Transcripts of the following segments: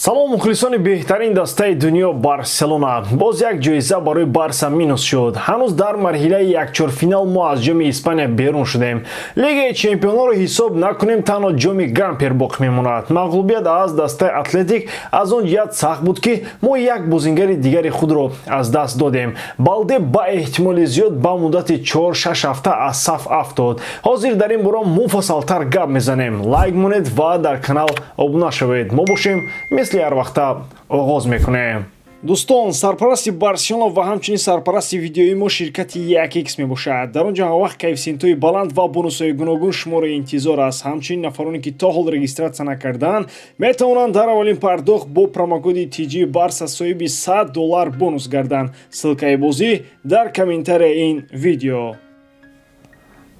Салом, мухлисони беҳтарин дастаи дунё Барселона. Боз як ҷоиза барои Барса минус шуд. Ҳанӯз дар марҳилаи якчорфинал мо аз Ҷоми Испания берун шудем. Лигаи чемпионҳоро ҳисоб накунем, танҳо Ҷоми Гампер боқӣ мемонад. Мағлубият аз дастаи Атлетик аз он ҷиҳат сахт буд, ки мо як бозингари дигари худро аз даст додем. Балде ба эҳтимоли зиёд ба муддати 4-6 ҳафта аз саф афтод. Ҳозир дар ин бора муфассалтар гап мезанем. Лайк монед ва дар канал обуна шавед. Мо бошем, мисли ҳар вақта оғоз мекунем. Дӯстон, сарпарасти Барселона ва ҳамчунин сарпарасти видеои мо ширкати 1x мебошад. Дар он ҷо ҳамавақт коэффисиентҳои баланд ва бонусҳои гуногун шуморо интизор аст. Ҳамчунин нафароне, ки то ҳол регистрация накардаанд, метавонанд дар аввалин пардохт бо промокоди TG Барса соҳиби 100 доллар бонус гарданд. Ссылкаи бозӣ дар комментарияи ин видео.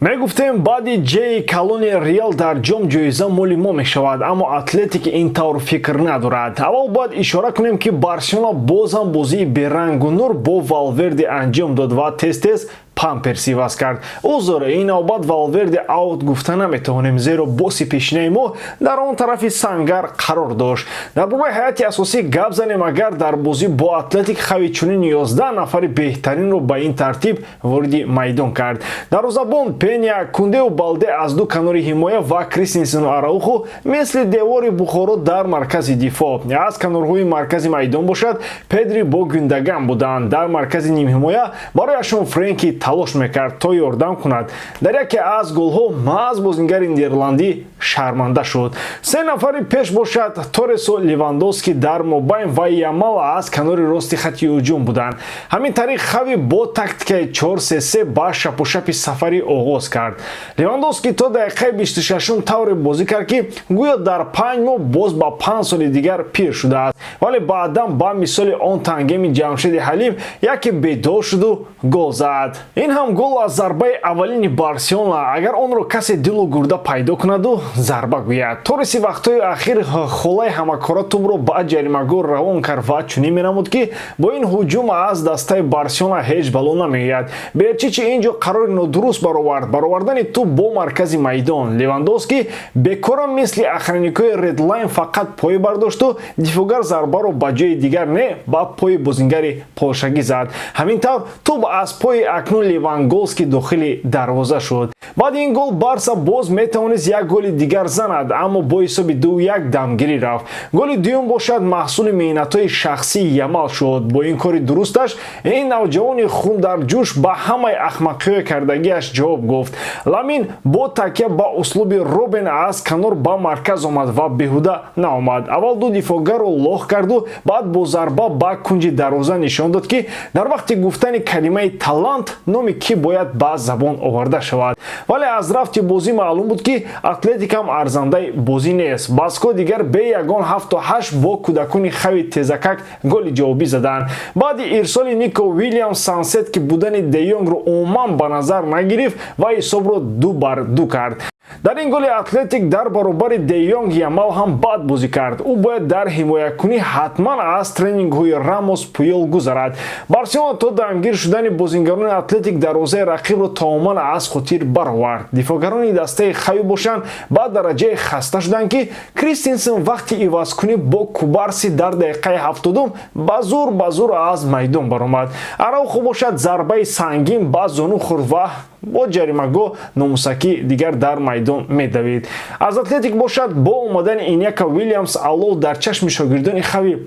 Мегуфтем, баъди ҷеи калони Реал дар ҷом ҷоиза моли мо мешавад, аммо Атлетик ин тавр фикр надорад. Аввал бояд ишора кунем, ки Барселона боз ҳам бозии берангу нур бо Валверде анҷом дод ва тез-тез памперс иваз кард. Узр, ин навбат Валверде аут гуфта наметавонем, зеро боси пешинаи мо дар он тарафи сангар қарор дошт. Дар бораи ҳайати асосӣ гап занем агар, дар бозӣ бо Атлетик Хави чунин 11 нафари беҳтаринро ба ин тартиб вориди майдон кард: дарвозабон Пеня, Кундеу Балде аз ду канори ҳимоя ва Кристенсену Арауху мисли девори Бухоро дар маркази дифоъ. Аз канорҳои маркази майдон бошад, Педри бо Гюндаган буданд. Дар маркази нимҳимоя барояшон Френки талош мекард, то ёрдам кунад. Дар яке аз голҳо маҳз бозингари нидерландӣ шарманда шуд. Се нафари пеш бошад, Торресу Левандовски дар мобайн ва Ямал аз канори рости хати ҳуҷум буданд. Ҳамин тариқ Хави бо тактикаи 4-3-3 ба шапошапи сафарӣ оғоз кард. Левандовски то дақиқаи 26-ум тавре бозӣ кард, ки гӯё дар 5 моҳ боз ба 5 соли дигар пир шудааст, вале баъдан ба мисоли он тангеми Ҷамшеди Ҳалим яке бедор шуду гол зад. Ин ҳам гол аз зарбаи аввалини Барселона, агар онро касе дилу гурда пайдо кунаду зарба гӯяд. Торреси вақтҳои ахир холаи ҳамакора тӯбро ба ҷаримагоҳ равон кард ва чунин менамуд, ки бо ин ҳуҷум аз дастаи Барселона ҳеҷ бало намеояд. Берчичи ин ҷо қарори нодуруст баровард, баровардани тӯб бо маркази майдон. Левандовски бекора мисли охранникҳои редлайн фақат пой бардошту дифоъгар зарбаро ба ҷои дигар не, ба пои бозингари полшагӣ зад. Ҳамин тавр тӯб аз пои акнун Леванголски дохили дарвоза шуд. Баъди ин гол Барса боз метавонист як голи дигар занад, аммо бо ҳисоби 2-1 дамгирӣ рафт. Голи дуюм бошад, маҳсули меҳнатҳои шахсии Ямал шуд. Бо ин кори дурусташ ин навҷавони хун дар ҷӯш ба ҳамаи ахмақиҳои кардагиаш ҷавоб гуфт. Ламин бо такя ба услуби Робен аз канор ба марказ омад ва беҳуда наомад. Аввал ду дифоъгарро лоҳ карду баъд бо зарба ба кунҷи дарвоза нишон дод, ки дар вақти гуфтани калимаи талант номи кӣ бояд ба забон оварда шавад. Вале аз рафти бозӣ маълум буд, ки Атлетик ҳам арзандаи бозӣ нест. Баско дигар бе ягон ҳафту ҳашт бо кӯдакони Хави тезакак голи ҷавобӣ заданд. Баъди ирсоли Нико Вилямс, Сансет, ки будани Деёнгро умуман ба назар нагирифт ва ҳисобро 2 бар 2 кард. Дар ин голи Атлетик дар баробари Деёнг Ямал ҳам бад бозӣ кард. Ӯ бояд дар ҳимоякунӣ ҳатман аз тренингҳои Рамос, Пуёл гузарад. Барселона то дамгир шудани бозингарони Атлетик дарвозаи рақибро тамоман аз хотир баровард. Дифоъгарони дастаи Хави бошанд, ба дараҷае хаста шуданд, ки Кристенсен вақти ивазкунӣ бо Кубарси дар дақиқаи 70-ум ба зур ба зур аз майдон баромад. Араухо бошад, зарбаи сангин ба зону хӯрд ва бо ҷаримагоҳ номусакӣ дигар дар майдон медавид. Аз Атлетик бошад, бо омадани Иняка Вилямс алов дар чашми шогирдони Хави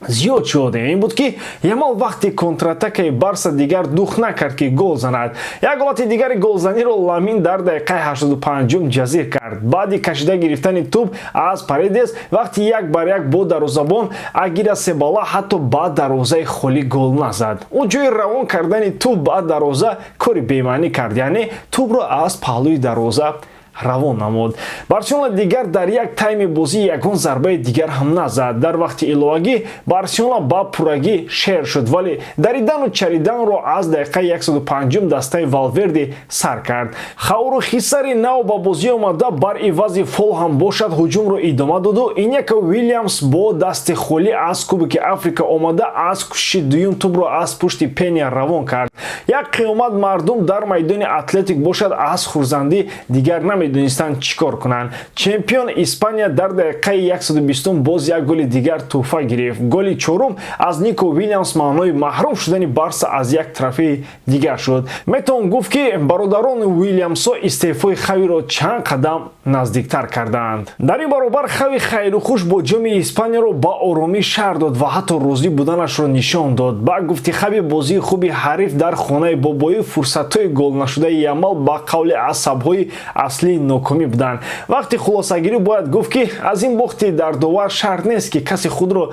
зиёд шуд. Ин буд, ки Ямал вақти контратакаи Барса дигар дух накард, ки гол занад. Як ҳолати дигари голзаниро Ламин дар дақиқаи 85-ум ҷазир кард. Баъди кашида гирифтани тӯб аз Паредес вақти як бар як бо дарвозабон Агирасебала ҳатто ба дарвозаи холӣ гол назад. Ӯ ҷои равон кардани тӯб ба дарвоза кори бемаънӣ кард, яъне тӯбро аз паҳлӯи дарвоза равон намуд. Барселона дигар дар як тайми бозӣ ягон зарбаи дигар ҳам назад. Дар вақти иловагӣ Барселона ба пуррагӣ шер шуд, вале даридану чариданро аз дақиқаи 105 дастаи Валверде сар кард. Хауру хисари нав ба бозӣ омада бар ивази Фол ҳам бошад, ҳуҷумро идома доду Иняка Вилямс бо дасти холӣ аз Кубоки Африка омада аз кӯшиши дуюм тӯбро аз пушти Пеня равон кард. Як қиёмат мардум дар майдони Атлетик бошад, аз хурсандӣ дигар наме Намедонистанд, чӣ кор кунанд. Чемпион Испания дар дақиқаи 120 боз як голи дигар тӯҳфа гирифт. Голи чорум аз Нико Вилямс маънои маҳрум шудани Барса аз як трофеи дигар шуд. Метавон гуфт, ки бародарони Уилямсо истеъфои Хавиро чанд қадам наздиктар кардаанд. Дар ин баробар Хави хайрухуш бо ҷоми Испанияро ба оромӣ шарҳ дод ва ҳатто розӣ буданашро нишон дод. Ба гуфти Хави, бозии хуби ҳариф дар хонаи бобоӣ, фурсатҳои голнашудаи Ямал ба қавли асабҳои аслии нокомӣ буданд. Вақти хулосагирӣ бояд гуфт, ки аз ин бохти дардовар шарт нест, ки касе худро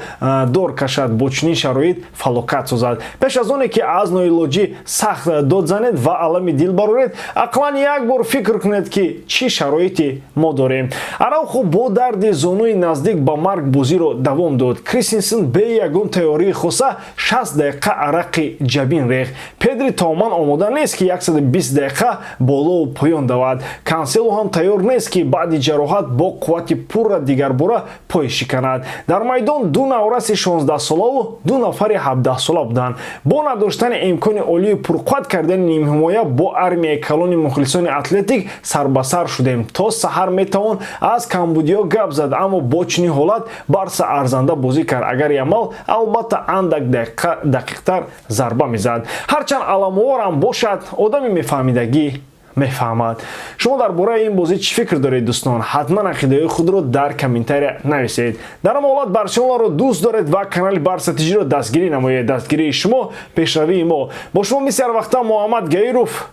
дор кашад, бо чунин шароит фалокат созад. Пеш аз оне ки аз ноилоҷӣ сахт дод занед ва алами дил бароред, ақаллан як бор фикр кунед, ки чӣ шароите мо дорем. Араухо бо дарди зонуи наздик ба марг бозиро давом дод. Кристенсен бе ягон тайёрии хоса 60 дақиқа арақи ҷабин рехт. Педри тамоман омода нест, ки 120 дақиқа болову поён давад. Кансело ҳам тайёр нест, ки баъди ҷароҳат бо қуввати пурра дигарбора пой шиканад. Дар майдон ду навраси 16-солаву ду нафари 17-сола буданд. Бо надоштани имкони олии пурқувват кардани нимҳимоя бо армияи калони мухлисони Атлетик сарбасар шудем. То саҳар метавон аз камбудиҳо гап зад, аммо бо чунин ҳолат Барса арзанда бозӣ кард. Агар Ямал албатта андак дақиқтар зарба мезад, ҳарчанд аламоварам бошад, одами мефаҳмидагӣ мефаҳмад. Шумо дар бораи ин бозӣ чӣ фикр доред, дӯстон? Ҳатман ақидаҳои худро дар комментария нависед. Дар ҳама ҳолат Барселонаро дӯст доред ва канали Барса Тиҷиро дастгирӣ намоед. Дастгирии шумо пешравии мо. Бо шумо мисли ҳар вақта Муҳаммад Гаиров.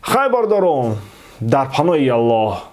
Хай, бародарон, дар паноҳи Аллоҳ.